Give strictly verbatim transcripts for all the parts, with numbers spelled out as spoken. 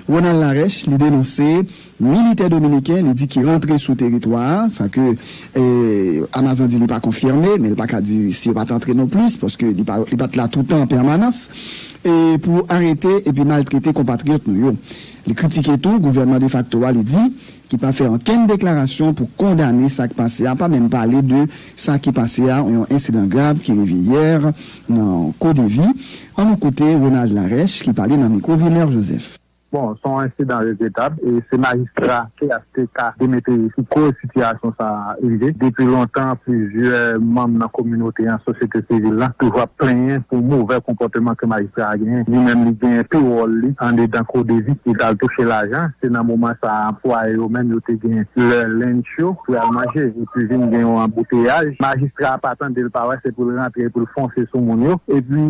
Ronald Larèche, li denonse militè dominiken, li di ki rantre sou teritwa a, sa ke, eh, Amazon di li pa konfime, men li pa ka di si yo pa t antre non plis, paske li pa, li pa t la toutan an pèmanans, e pou arete epi maltrete konpatriyòt nou yo. Li kritike tou gouvènman defakto a, li di, ki pa fè okenn deklarasyon pou kondane sa k pase a, pa menm pale de sa ki pase a, yon ensidan grav ki rive yè nan Kodevi. Ann nou koute Ronald Larèche ki pale nan mikwo Vilner Joseph. Bon, se yon ensidan regretab e se majistra T H T K Demetrius ki koz sitiyasyon sa a rive. Depi lontan, plizyè manm nan kominote an, sosyete sivil la, toujou ap plenyen pou movè konpòteman ke majistra a genyen. Li menm, li genyen pewòl li andedan Kodevi, li t al touche lajan. Se nan moman sa a, anplwaye yo menm, yo te gen lè lunch yo pou y al manje, epi vin gen yon anbouteyaj. Majistra a pa tande l, pa wè, se pou l rantre, pou l fonse sou moun yo. Epi,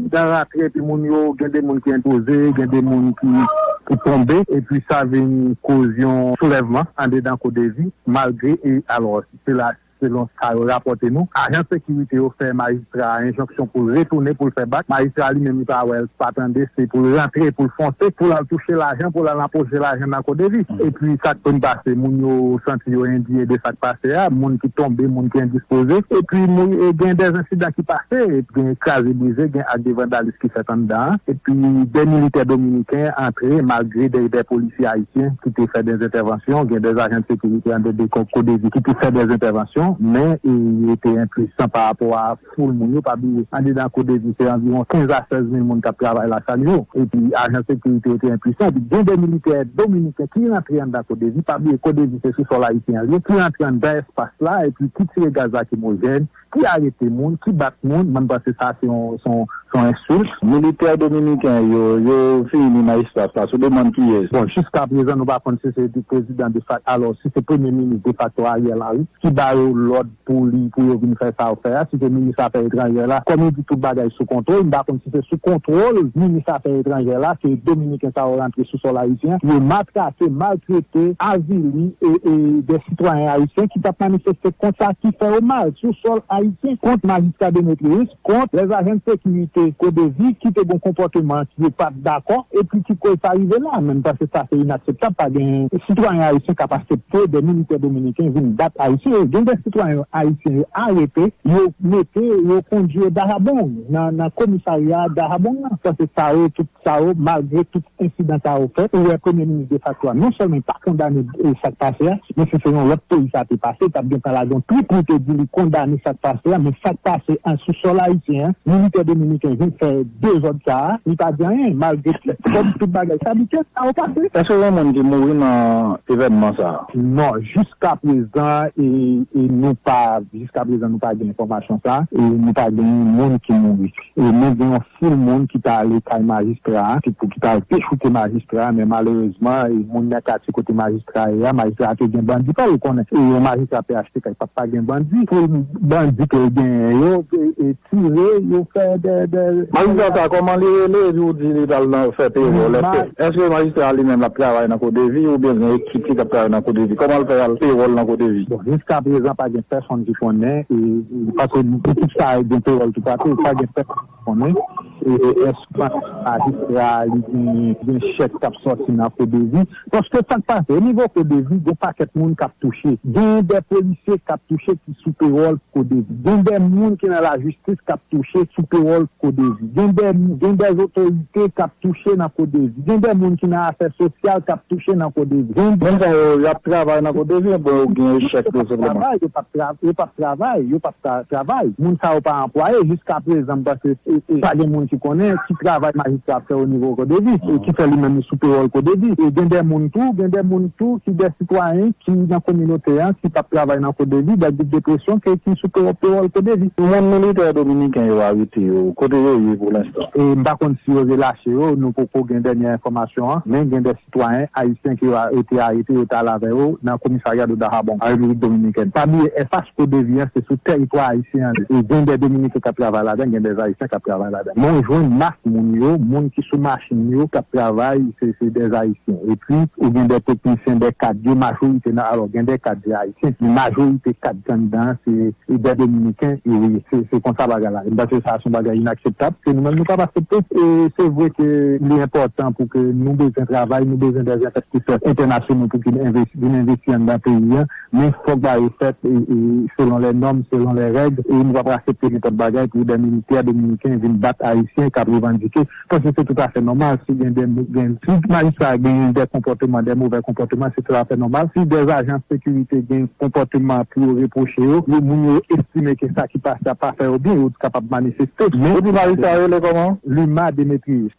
nan rantre, epi moun yo, gen de moun ki enpoze, gen de moun ki, ki tonbe, epi sa vin koz yon soulèvman andedan Kodevi, malgre, e alò, se la, selon sa yo rapòte nou, ajan sekirite yo fè majistra a enjonksyon pou l retounen, pou l fè bak. Majistra a li menm, li pa wè l, pa tande, se pou l rantre, pou l fonse, pou l al touche lajan, pou l al anpoche lajan nan Kodevi. Epi sa k konn pase, moun yo santi yo endiye de sa k pase a, moun ki tonbe, moun ki endispoze. Epi moun, e gen de ensidan ki pase, epi gen kraze brize, gen ak de vandalis ki fèt anndan an. Epi de militè dominiken antre malgre de, de polisye ayisyen ki te fè de entèvansyon, gen de ajan de sekirite anndan de Kodevi ki te fè de entèvansyon, men e, yo te enpwisan pa rapò a foul moun yo. Pa bliye, andedan Kodevi, se anviwon kenz a sèz mil moun k ap travay la chak jou. Epi ajan sekirite yo te enpwisan. Epi gen de militè dominiken ki rantre anndan Kodevi. Pa bliye, Kodevi se sou sòl ayisyen an li ye, ki rantre anndan espas la, epi ki tire gaz lakrimojèn, ki arete moun, ki bat moun. Mwen, m panse sa se yon, se yon, se yon ensilt. Militè dominiken yo, yo fini nan espas la sou demann kiyès? Bon, jiskaprezan, nou pa konn si se prezidan defakto, alò, si se premye minis defakto Ariel Henry ki ba yo lòd pou li, pou yo vin fè sa yo fè a, si se minis afè etranjè la, kòm yo di tout bagay sou kontwòl, m pa konn si se sou kontwòl minis afè etranjè la ke dominiken sa yo rantre sou sòl ayisyen, yo matrake, maltrete, avili e, e de sitwayen ayisyen ki t ap manifeste kont sa ki fè yo mal sou sòl ayisyen, kont majistra Demetrius, kont lèzajan de sekirite Kodevi ki te gen yon konpòteman ki yo pa t dakò, epi ki koz sa rive la. Men m panse sa se inakseptab, pa gen sitwayen ayisyen k ap aksepte de militè dominiken vin bat ayisyen yo. Gen de sitwayen ayisyen yo arete, yo mete, yo kondui yo Dajabong, nan, nan komisarya Dajabong nan. M panse sa yo, tout sa yo, malgre tout ensidan sa yo fèt, ou wè premye minis defakto a non sèlman pa kondane e, sa k pase a, men si se yon lòt peyi sa te pase, t ap gen tan lage yon twit pou l te di li kondane sa k pase a, men sa k pase an sou sòl ayisyen an, militè dominiken vin fè dezòd sa a, li pa di anyen, malgre kòm tout bagay se abitye, sa yo pase. Èske gen moun ki mouri nan evènman sa a? Non, jiskaprezan, e, e nou pa, jiskaprezan nou pa gen enfòmasyon sa a, e nou pa gen moun ki mouri. E men gen yon foul moun ki t ale kay majistra a, ki pou ki t al dechoute majistra a, men malerezman, e moun nan katye kote majistra a ye a, majistra a te gen bandi pa l, ou konnen. E yon majistra P H T K pa p pa gen bandi. Foul bandi ke l genyen yo, e, e tire, yo fè de, de... Majistra sa, kòman li rele, epi w di li t al nan fè pewòl? Èske, èske majistra a li menm l ap travay nan Kodevi, oubyen gen ekip li k ap travay nan Kodevi? Kòman l fè al pewòl nan Kodevi? Bon, jiskaprezan, pa gen pèsonn ki konnen, e, paske ekip sa a gen pewòl toupatou, pa gen pèsonn konnen, e èske majistra a li gen, gen chèk k ap sòti nan Kodevi? Paske sa k pase, o nivo Kodevi, gen pakèt moun k ap touche. Gen de polisye k ap touche ki sou pewòl Kodevi. Gen de moun ki nan lajistis k ap touche sou pewòl Kodevi. Gen de, gen de otorite k ap touche nan Kodevi. Gen de moun ki nan afè sosyal k ap touche nan Kodevi. Gen... Moun sa yo, y ap travay nan Kodevi, oubyen yo gen echèk, tou senpleman? Travay, yo p ap tra-, yo p ap travay, yo p ap tra-, travay. Moun sa yo pa anplwaye. Jiskaprezan, m panse, e, e, pa gen moun ki konnen ki travay majistra ap fè o nivo Kodevi, e ki fè li menm li sou pewòl Kodevi. E gen de moun tou, gen de moun tou ki de sitwayen ki nan kominote an, ki p ap travay nan Kodevi, de gwoup de presyon ke ki sou pewòl, pewòl Kodevi. Moun militè dominiken yo arete yo, kote yo ye pou lenstan? E m pa konn si yo relache yo, nou poko gen dènye enfòmasyon an, men gen de sitwayen ayisyen ke yo a-, yo te arete, yo t al avè yo nan komisarya de Dajabón, an Repiblik Dominikèn. Pa bliye, F H Kodevi an, se sou tèritwa ayisyen an li. E gen de Dominiken k ap travay ladan, gen de Ayisyen k ap travay ladan. Men Jwenn mas moun yo, moun ki sou machin yo, k ap travay, se, se dè Ayisyen. Epi, ou gen dè teknisyen, dè kad yo, majorite nan, alò, gen dè kad se Ayisyen, men majorite kad ki anndan an, se, se dè Dominiken, e wi, se, se konsa bagay la. E m panse sa, se yon bagay inakseptab, ke nou menm, nou p ap aksepte. E se vre ke li enpòtan pou ke nou bezwen travay, nou bezwen dè enfestisè entènasyonal pou ki vin envesti anndan peyi an, men fòk bagay yo fèt e, e, selon lè nòm, selon lè règ, e nou p ap aksepte nenpòt bagay pou dè militè dominiken vin bat Ayisyen k ap revandike. Paske se toutafè nòmal si gen dè, gen, si majistra gen dè konpòteman, dè movè konpòteman, se toutafè nòmal. Si dè ajan sekirite gen konpòteman pou yo repwoche yo, yo moun yo estime ke sa ki pase a pa fè yo byen, yo kapab manifeste. Men, epi majistra rele kòman? Luma Demetrius.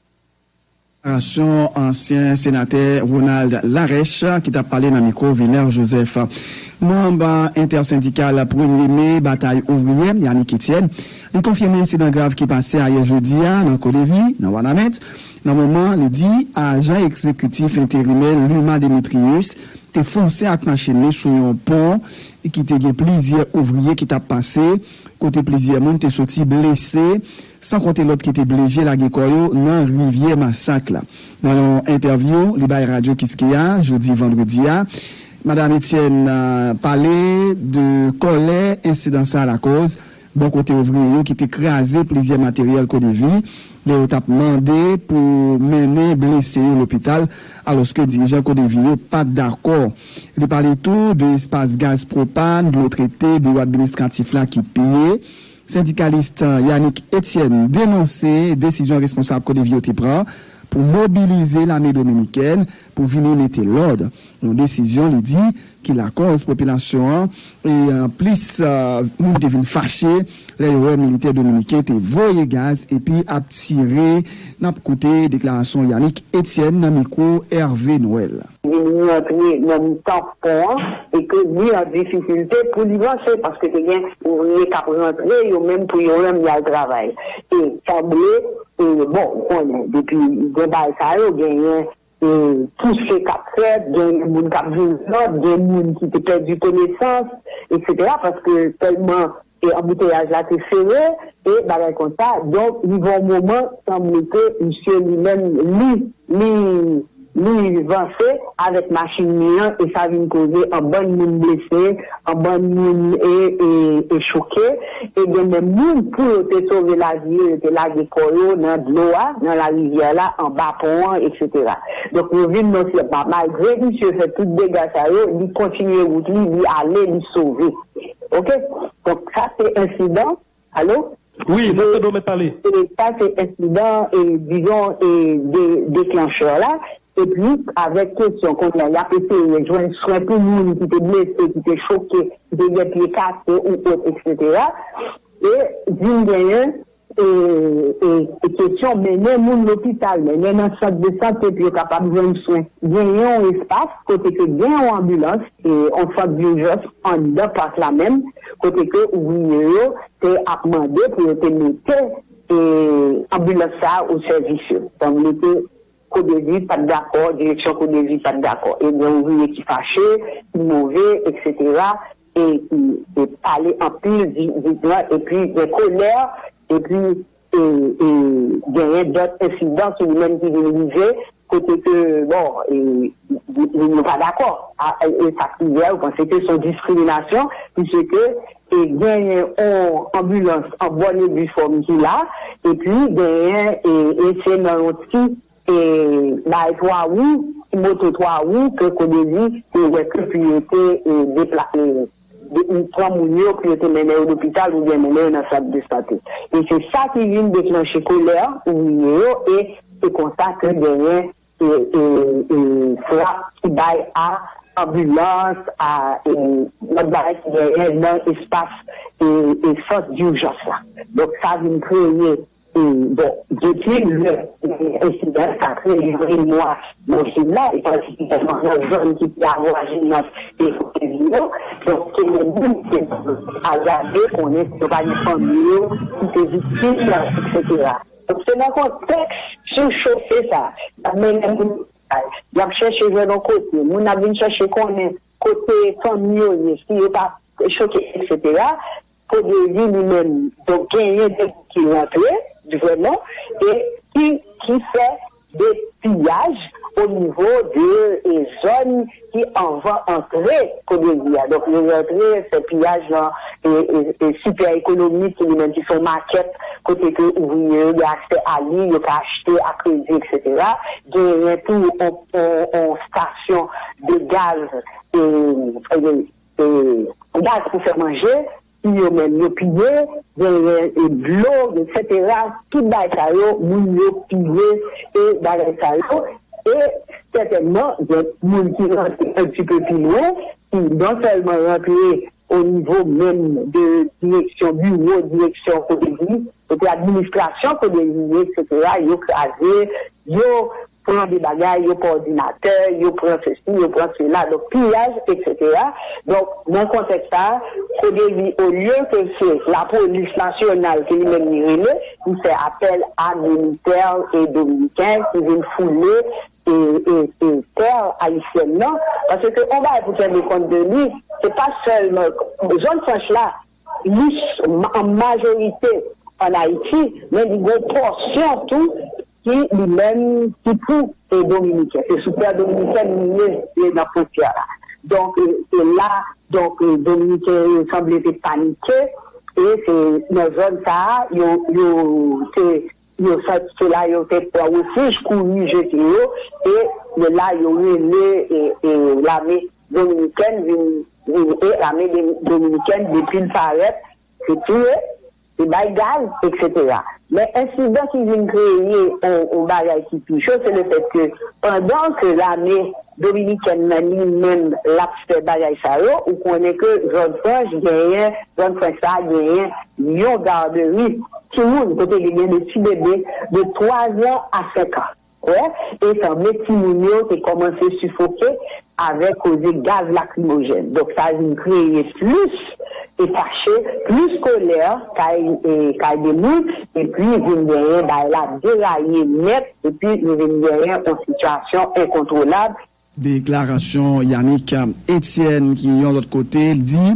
Deklarasyon ansyen senatè Ronald Larèche ki t ap pale nan mikwo Vilner Joseph. Manm entèsendikal Premye Me Batay Ouvriyè, Yanick Etienne, li konfime ensidan grav ki pase ayè jodi a nan Kodevi, nan Wanament, nan moman li di ajan egzekitif enterimè Luma Demetrius te fonse ak machin li sou yon pon ki te gen plizyè ouvriye ki t ap pase, kote plizyè moun te soti blese, san konte lòt ki te blije lage kò yo nan rivyè Masak la. Nan yon entèvyou li bay Radyo Kiskeya jodi vandredi a, Madam Etienne, euh, pale de kòlè ensidan sa a lakòz bò kote ouvriye yo ki te kraze plizyè materyèl Kodevi, lè yo t ap mande pou mennen blese yo lopital, alòske dirijan Kodevi yo pa t dakò. Li pale tou de espas gaz pwopàn, dlo trete, biwo administratif la ki piye. Sendikalis Yanick Etienne denonse desizyon responsab Kodevi yo te pran pou mobilize lame dominikèn pou vini mete lòd. Yon desizyon, li di, ki lakòz popilasyon an e, euh, plis, euh, moun te vin fache lè yo wè militè dominiken te voye gaz epi ap tire. N ap koute deklarasyon Yanick Etienne nan mikwo Hervé Noël. Vin rantre nan mitan pon an e ke li an difikilte pou li vanse paske te gen ouvriye k ap rantre yo menm pou yo menm y al travay. E sanble, e, bon, ou konnen, depi gen bagay sa yo, genyen e, pouse k ap fèt, gen moun k ap viv lòt, gen moun ki te pèdi konesans, etsetera, paske tèlman, e, anbouteyaj la te sere, e bagay konsa. Donk, rive yon moman, sanble ke misye li menm, li, li, li vanse avèk machin li an, e sa vin koze yon bann moun blese, yon bann moun e, e, e choke, e gen menm moun pou yo te sove lavi yo, yo te lage kò yo nan dlo a, nan larivyè la, anba pon an, etsetera. Donk, yo vin nan syèl la. Malgre misye fè tout dega sa yo, li kontinye wout li, li ale, li sove. Oke? Donk, sa se ensidan. Alo? Wi, n ap tande w, mèt pale. E sa se ensidan, e, dizon, e, de, deklanchè la. Epi, avèk kesyon kounye a, y ap eseye jwenn swen pou moun ki te blese, ki te choke, ki te gen pye kase ou ot, etsetera. E vin genyen, e, e, e kesyon mennen moun lopital, mennen nan sant de sante pou yo kapab jwenn swen. Genyen yon espas kote ke gen yon anbilans, e, yon sant dijans anndan pak la menm, kote ke ouvriye yo te ap mande pou yo te mete, e, anbilans sa a o sèvis yo. Donk, mete Kodevi pa t dakò, direksyon Kodevi pa t dakò. E gen ouvriye ki fache, ki move, etsetera, e ki, e pale anpil di, di gran, epi gen kolè, epi, e, e genyen dòt ensidan ki li menm ki vin rive, kote ke, bon, e, li, li, nou pa dakò. A, e, e sa ki vre, ou panse ke se yon diskriminasyon, piske, e genyen yon anbilans an bòn e di fòm ki la, epi genyen, e, e se nan yon ti e bay twa wou, ti moto twa wou ke Kodevi te wè ke pou yo te, e, depla-, e, de, pran moun yo pou yo te mennen yo lopital oubyen mennen yo nan sant de sante. E se sa ki vin deklanche kolè ouvriye yo, e se konsa ke genyen, e, e, e, frap ki bay a anbilans, a, e, lòt bagay ki genyen nan espas, e, e, sant dijans la. Donk, sa vin kreye E, bon, depi lè ensidan sa kreye yon emwa nan vil la, e patikilyèman nan zòn ki pi avwazinans e kote li yo, donk, ke gen moun ki al gade, konnen si yo pa gen fanmi yo ki te viktim, etsetera. Donk, se nan kontèks sichofe sa, y ap mennen moun, y ap chèche jwenn yon kote, moun ap vin chèche konnen kote fanmi yo ye, si yo pa choke, etsetera. Kodevi li menm, donk, genyen de moun ki rantre, vrèman, e ki, ki fè de piyaj o nivo de e, zòn ki anvan antre Kodevi a. Donk, yo rantre fè piyaj nan e, e, e, Sipè Ekonomik, ki li menm ki se yon makèt kote ke ouvriye yo gen aksè a li, yo ka achte a kredi, etsetera. Genyen tou on, on, on stasyon de gaz, e, e, e, gaz pou fè manje, ki yo menm yo piye, genyen e, dlo, etsetera. Tout bagay sa yo, moun yo piye e bagay sa yo. E sètènman, gen moun ki rantre un petit peu plus loin, ki non sèlman rantre o nivo menm de direksyon, biwo direksyon Kodevi, kote administrasyon Kodevi ye, etsetera, yo kraze, yo pran de bagay, yo pran òdinatè, yo pran sesi, yo pran sela, donk piyaj, etsetera. Donk, nan kontèks sa a, Kodevi, olye ke se lapolis nasyonal ke li menm li rele, li fè apèl a militè e dominiken ki vin foule e, e, e tè ayisyèn nan, paske yon bagay pou tyenn kont de li, se pa sèlman zòn franch la, li an majorite an Ayiti, men li gen pòsyon tou ki li menm ki pou e dominiken. Se sou tè dominiken li ye, e nan fwontyè la. Donk, e, se la, donk, e, dominiken yo sanble te panike, e se nan zòn sa a, yo, yo, se, yo sòti, se la yo te pran refij, kouri jete yo, e se la yo rele, e, e, lame dominikèn vin, vin, e lame de, dominikèn depi l parèt, se touye, se bay gaz, etsetera. Men ensidan ki vin kreye on, on bagay ki pi cho, se le fèt ke pandan ke lame dominikèn nan li menm l ap fè bagay sa yo, ou konnen ke zòn franch genyen, zòn franch sa a genyen yon gaderi timoun, kote gen de ti bebe de twa zan a senk an. Wè, e sanble timoun yo te kòmanse sifoke avèk koze gaz lakrimojèn. Donk, sa vin kreye plis e fache, plis kolè kay, e, kay de moun, epi vin genyen bay la deraye nèt, epi nou vin genyen yon sitiyasyon enkontwolab. Deklarasyon Yanick Etienne ki yon lòt kote, l di,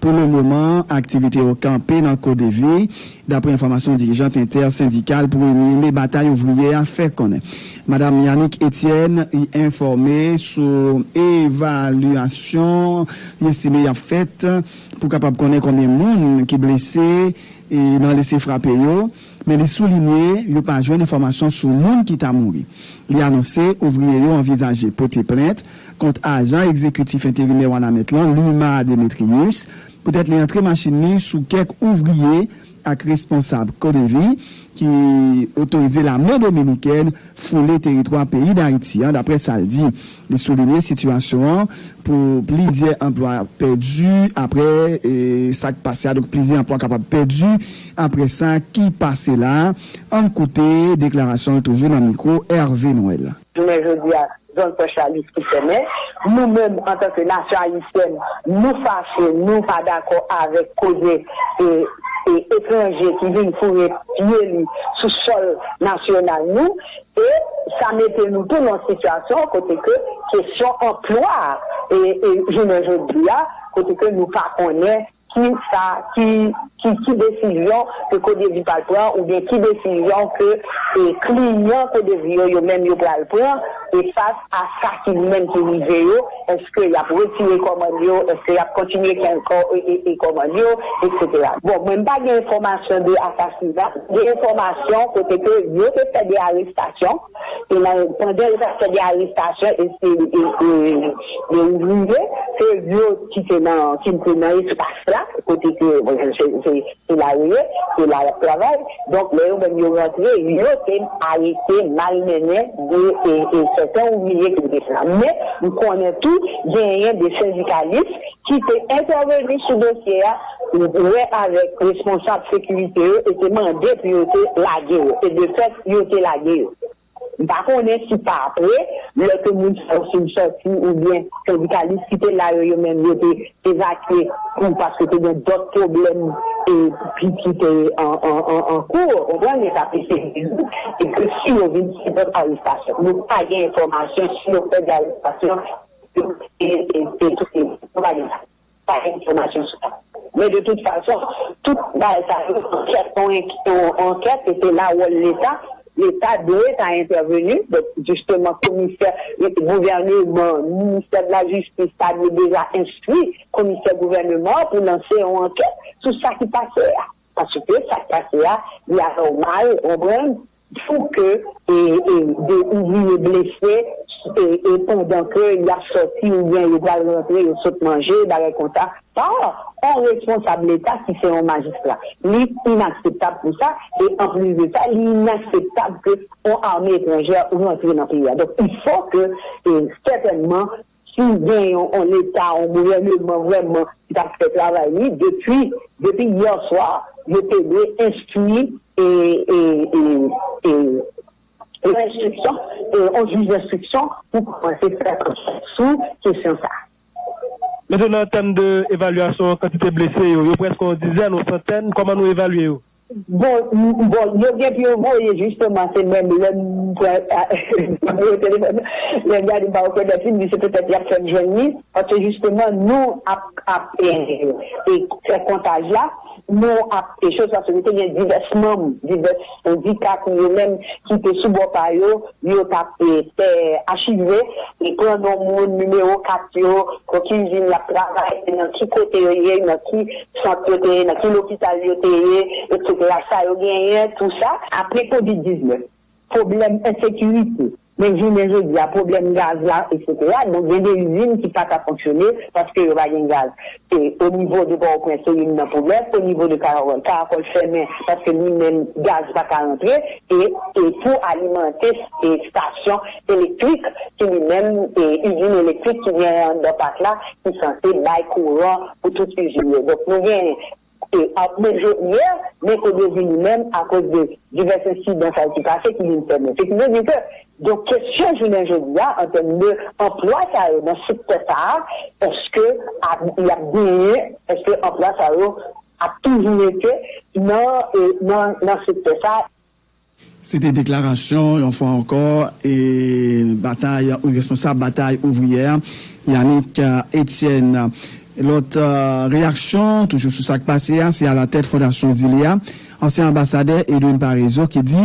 pou le moman, aktivite yo kanpe nan Kodevi, dapre enfòmasyon dirijan entèsendikal Premye Me Batay Ouvriyè a fè konnen. Madanm Yanick Etienne, li enfòme sou evalyasyon li estime y ap fèt pou kapab konnen konbyen moun ki blese e nan lese frape yo, men li soulinye yo pa jwenn enfòmasyon sou moun ki ta mouri. Li anonse ouvriye yo anvizaje pote plent kont ajan egzekitif enterimè Wanament lan, Luma Demetrius, poutèt li antre machin li sou kèk ouvriye ak responsab Kodevi ki otorize lame dominikèn foule teritwa peyi Dayiti an, dapre sa l di. Li soulinye sitiyasyon an pou plizyè anplwa pèdi apre, e, sa k pase a. Donk, plizyè anplwa kapab pèdi apre sa ki pase la. Ann koute deklarasyon l toujou nan mikwo Hervé Noël. Jounen jodi a, zòn franch la li tou fèmen. Nou menm, antanke nasyon ayisyèn, nou fache, nou pa dakò avèk koze e, e etranje ki vin foure pye li sou sòl nasyonal nou. E sa mete nou tou nan sitiyasyon kote ke kesyon anplwa e, e jounen jodi a, kote ke nou pa konnen ki sa, ki, ki, ki desizyon ke Kodevi pral pran, oubyen ki desizyon ke e, kliyan Kodevi yo, yo menm yo pral pran, e fas a sa ki li menm ki rive yo, èske y ap retire kòmann yo, èske y ap kontinye kenbe kò, e, e, e kòmann yo, etsetera. Bon, mwen m pa gen enfòmasyon de asasina, gen enfòmasyon kote ke yo te fè de arestasyon, e nan, pandan yo t ap fè de arestasyon, e se, e, e, de ouvriye, se yo ki te nan, ki te nan espas la, kote ke, bon, se, se, se la yo ye, se la y ap travay. Donk, lè yo menm yo rantre, yo te arete, malmennen de, e, e sèten ouvriye ki te la. Men, m konnen tou, genyen de sendikalis ki te entèveni sou dosye a, wè avèk responsab sekirite yo, e te mande pou yo te lage yo. E de fèt, yo te lage yo. M pa konnen si pa apre, lè ke moun sa yo fin sòti, oubyen sendikalis ki te la yo, yo menm, yo te evakye pou, paske te gen dòt pwoblèm, e, ki, ki te an, an, an, an kou, ou konprann, men sa te se rezoud, e ke si yo vin fè dòt arestasyon. Nou pa gen enfòmasyon si yo fè de arestasyon, e, e, e, e, nou pa gen sa. Pa gen enfòmasyon sou sa. Men de tout fason, tout bagay sa yo, ankèt, on, on ankèt, e se la wòl Leta. Leta dwe ta entèveni. Donk, jisteman, komisè gouvèneman, ministè de la jistis ta dwe deja enstwi komisè gouvèneman an pou lanse yon ankèt sou sa ki pase a. Paske sa k pase a, li anòmal, ou konprann, pou ke e, e, de ouvriye blese e, e pandan ke y ap sòti oubyen yo pral rantre, yo sot manje, bagay konsa, pa yon responsab Leta ki se yon majistra. Li inakseptab pou sa, e anplis de sa, li inakseptab ke yon ame etranjè rantre nan peyi a. Donk, il faut que, e, sètènman, si gen yon, yon Leta, yon gouvèneman vrèman ki t ap fè travay li, depi, depi yè swa, yo te dwe enstwi e, e, e, e, yon enstriksyon, e, yon jij enstriksyon pou kòmanse fè ankèt sou kesyon sa a. Mesye, nan tèm de evalyasyon kantite blese yo, yo prèske yon dizèn, yon santèn, kòman nou evalye yo? Bon, m- bon, yo gen pou yo voye, jisteman, se menm lè m pran telefòn, lè m gade, m pa rekonèt li, m di se petèt y ap fè m jwenn li, paske jisteman, nou ap, ap e, e fè kontaj la, nou ap e chèche, paske nou te gen divès manm, divès sendika ki yo menm ki te sou bò pa yo, yo t ap e fè achive, e pran non moun, nimewo kat yo, nan ki izin y ap travay, nan ki kote yo ye, nan ki sant yo te ye, nan ki lopital yo te ye, etsetera. Sa yo genyen, tou sa. Apre kovid diznèf, pwoblèm ensekirite. Men jounen jodi a, pwoblèm gaz la, etsetera. Donk, gen de izin ki pa ka fonksyone paske yo pa gen gaz. E o nivo de Pòtoprens, se youn nan pwoblèm. O nivo de Karakòl, Karakòl fèmen paske li menm, gaz pa ka rantre. E, e pou alimante e estasyon elektrik, ki li menm, e izin elektrik ki genyen anndan pak la, ki sanse bay kouran pou tout izin yo. Donk, nou genyen e ap men jodi a, men kote yo vini menm akoz de divès ensidan sa yo ki pase ki vin fèmen. Se ki vle di ke, donk, kesyon jounen jodi a, an tèm de anplwa sa yo nan sektè sa a, èske ap, y ap genyen, èske anplwa sa yo ap toujou rete nan, e, nan, nan sektè sa a? Se te deklarasyon, yon fwa ankò, e batay, responsab Batay Ouvriyè, Yannick, e, Etienne. Lòt, e, reyaksyon, toujou sou sa k pase a, se alatèt Fondasyon Zile a, ansyen anbasadè Edwin Paraison ki di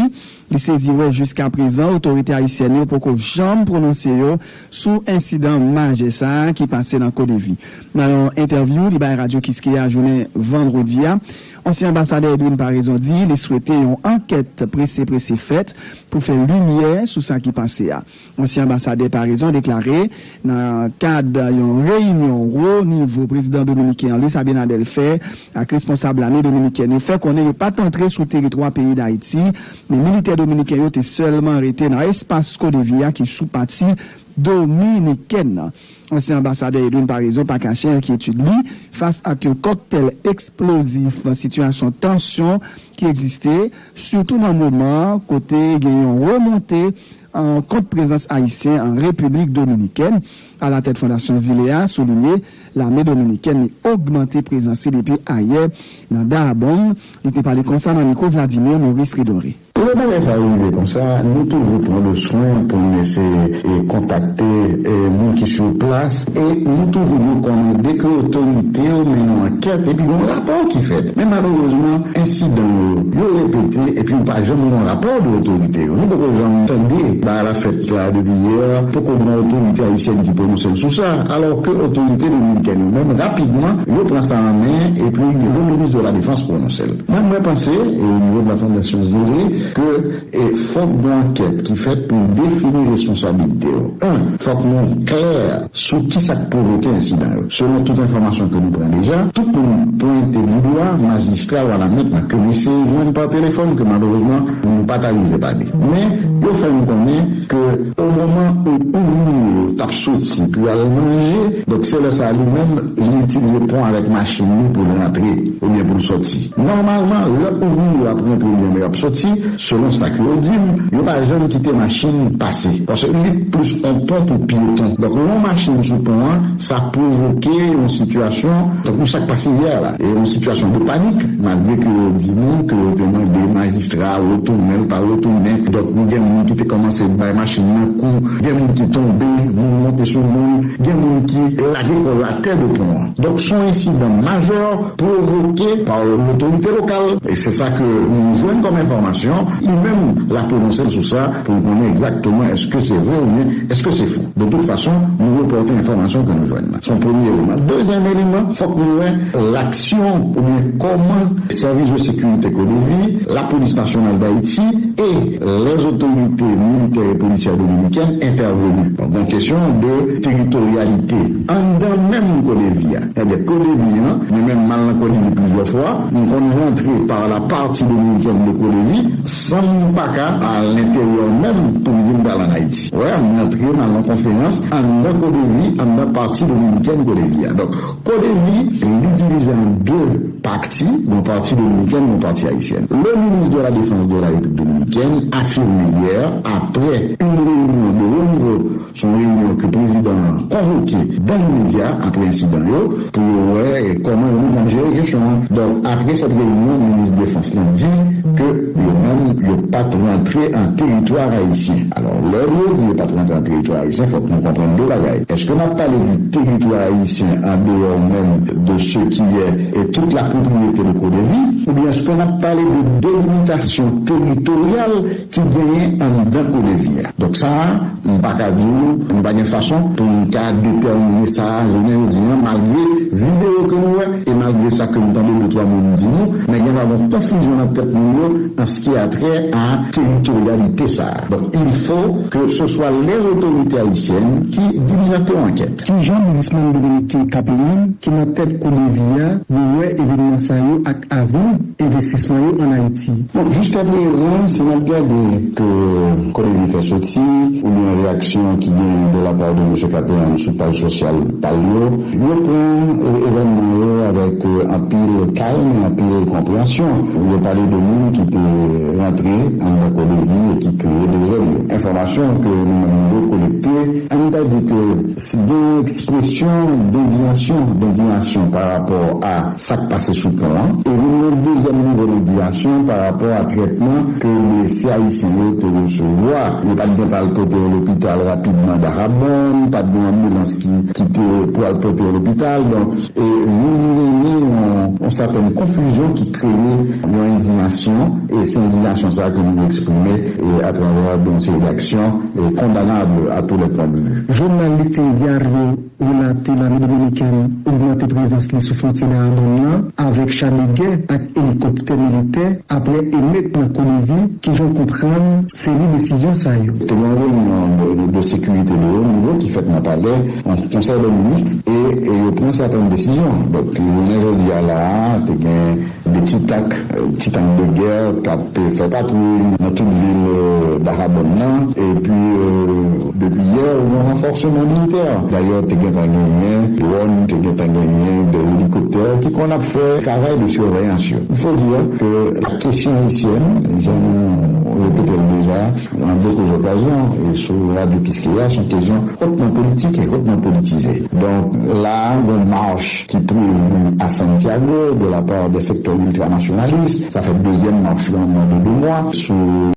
li sezi wè jiskaprezan otorite ayisyèn yo poko janm pwononse yo sou ensidan majè sa a ki pase nan Kodevi. Nan yon entèvyou li bay Radyo Kiskeya jounen vandredi a, ansyen anbasadè Edwin Paraison di li swete yon ankèt prese prese fèt pou fè limyè sou sa ki pase a. Ansyen anbasadè Paraison deklare nan kad yon reyinyon wo nivo prezidan dominiken an Luis Abinader fè ak responsab lame dominikèn yo fè konnen yo pa t antre sou teritwa peyi Dayiti, men militè dominiken yo te sèlman rete nan espas Kodevi a ki sou pati dominikèn nan. Ansyen anbasadè Edwin Paraison pa kache enkyetid li fas ak yon kòktèl eksplozif, sitiyasyon tansyon ki egziste, sitou nan moman kote gen yon remonte an kont prezans ayisyen an Repiblik Dominikèn. Alatèt Fondasyon Zile a soulinye lame dominikèn li ogmante prezans li depi ayè nan Dahbong. Li te pale konsa nan mikwo Vladimir Maurice Ridoré. Lè bagay sa yo rive konsa, nou toujou pran le swen pou n eseye e kontakte e moun ki sou plas, e nou toujou rekomande ke otorite yo mennen yon ankèt epi gen yon rapò ki fèt. Men malerezman, ensidan yo, yo repete epi yo pa janm gen yon rapò de otorite yo. Nou poko janm tande bagay la fèt la depi yè, poko gen yon otorite ayisyèn ki pwononse l sou sa, alò ke otorite dominikèn yo menm, rapidman, yo pran sa an men epi le minis de la Defans pwononse l. Mwen, mwen panse, e o nivo de la Fondasyon Zile, ke e fòk gen ankèt ki fèt pou defini responsabilite yo. En, fòk nou klè sou kisa k pwovoke ensidan yo. Selon tout enfòmasyon ke nou pran deja, tout moun pwente du dwa majistra Wanament nan, ke m eseye jwenn pa telefòn, ke malerezman, nou pa t arive pale. Men, yo fè nou konnen ke o moman où ouvriye yo t ap soti pou y al manje, donk se lè sa a li menm, li itilize pon avèk machin li pou l rantre oubyen pou l sòti. Nòmalman, lè ouvriye yo ap rantre oubyen lè y ap sòti, selon sa ke yo di m, yo pa janm kite machin pase. Paske li plis yon pon pou pyeton. Donk, lè yon machin sou pon an, sa pwovoke yon sitiyasyon, tankou sa k pase yè la, e yon sitiyasyon de panik, malgre ke yo di nou ke yo te mande majistra a retounen l, pa retounen. Donk, nou gen moun ki te kòmanse bay machin nan kou, gen moun ki tonbe, moun monte sou Moun, gen moun ki lage kò yo atè de pon an. Donk, se yon ensidan majè pwovoke pa lotorite lokal. E se sa ke nou jwenn kòm enfòmasyon. Li menm, l ap pwononse l sou sa pou l konnen egzakteman èske se vre oubyen èske se fo. De tout fason, nou repòte enfòmasyon ke nou jwenn nan. Se yon premye eleman. Dezyèm eleman, fòk nou wè laksyon oubyen kòman sèvis de sekirite Kodevi, Lapolis Nasyonal Dayiti e lèzotorite militè e polisyè dominikèn entèveni. Donk, gen kesyon de teritoryalite anndan menm Kodevi a. Sètadi Kodevi an, mwen menm m al nan Kodevi plizyè fwa, m konn rantre par la partie dominicaine de Kodevi, san m pa ka al enteryè menm pou m di m pral ann Ayiti. Wè, m rantre, m al nan konferans anndan Kodevi, anndan partie dominicaine Kodevi a. Donk, Kodevi, li divize an de pati, yon pati dominikèn, yon pati ayisyèn. Le ministre de la Défense de la République dominicaine affirme hier, après une réunion de haut niveau, se yon reyinyon ke prezidan an konvoke dans l'immédiat apre ensidan yo, pou yo wè kòman yo menm y ap jere kesyon an. Donk, apre sèt reyinyon, minis defans lan di ke yo menm, yo pa t rantre an teritwa ayisyen. Alò, lè yo di yo pa t rantre an teritwa ayisyen, fòk nou konprann de bagay. Èske n ap pale di teritwa ayisyen an deyò menm de ce qui est, et toute la propriété de Kodevi, oubyen èske n ap pale de delimitasyon teritoryal ki genyen anndan Kodevi a? Donk sa a, m pa ka di w, nou pa gen fason pou n ka detèmine sa a jounen jodi a, malgre videyo ke nou wè, e malgre sa ke m tande de twa moun di nou, men gen yon konfizyon nan tèt moun yo an ce qui a trait à territorialité sa a. Donk, il faut que ce soit les autorités haïtiennes qui diligentent yon ankèt. Kijan biznismann dominiken Kapeyann, ki nan tèt Kodevi a, yo wè evenman sa yo ak avni envestisman yo ann Ayiti? Bon, jiskaprezan, si n ap gade ke Kodevi fè soti, oubyen reyaksyon ki genyen de la part de mesye Kapeyann sou paj sosyal pa l yo, yo pran, e, evènman yo avèk, e, anpil kalm e anpil konpreyansyon. Yo pale de moun ki te rantre anndan Kodevi e ki kreye dezòd yo. Enfòmasyon ke nou menm nou kolekte, ann ta di ke si gen yon ekspresyon dendiyasyon, dendiyasyon pa rapò a sa k pase sou pon an, e vin yon dezyèm nivo dendiyasyon pa rapò a trètman ke blese ayisyen yo te resevwa. Yo pa t gen pou al pote yo lopital rapidman Dahabon, pa t gen yon anbilans ki, ki te pou al pote yo lopital. Donk, e vin genyen yon, yon sètèn konfizyon ki kreye yon endiyasyon, e se endiyasyon sa a ke nou eksprime, e atravè yon seri d'aksyon, e condamnable à tous les points de vue. Jounal Listin Diario relate lame dominikèn ogmante prezans li sou fwontyè Dahabon nan avèk cha de gè ak elikoptè militè apre emet nan Kodevi, kijan w konprann seri desizyon sa yo? Te gen yon reyinyon de, de, de sekirite de wo nivo ki fèt nan palè, yon konsèy de minis, e, e yo pran sètèn desizyon. Donk, jounen jodi a la a, te gen de ti tank, e, ti tank de gè k ap fè patwouy nan tout vil, e, Dahabon nan. Epi, e, depi yè, yon ranfòsman militè. Dayè, te gentan genyen dwòn, te gentan genyen de elikoptè ki konn ap fè travay de siveyans yo. Il faut dire que la question haïtienne, jan nou repete l deja, an de okazyon, e sou radyo Kiskeya, se yon kesyon hautement politique et hautement politisée. Donk, la a, gon mach ki previ a Santiago de la part des secteurs ultranationalistes. Sa fè dezyèm mach lan nan de de mwa sou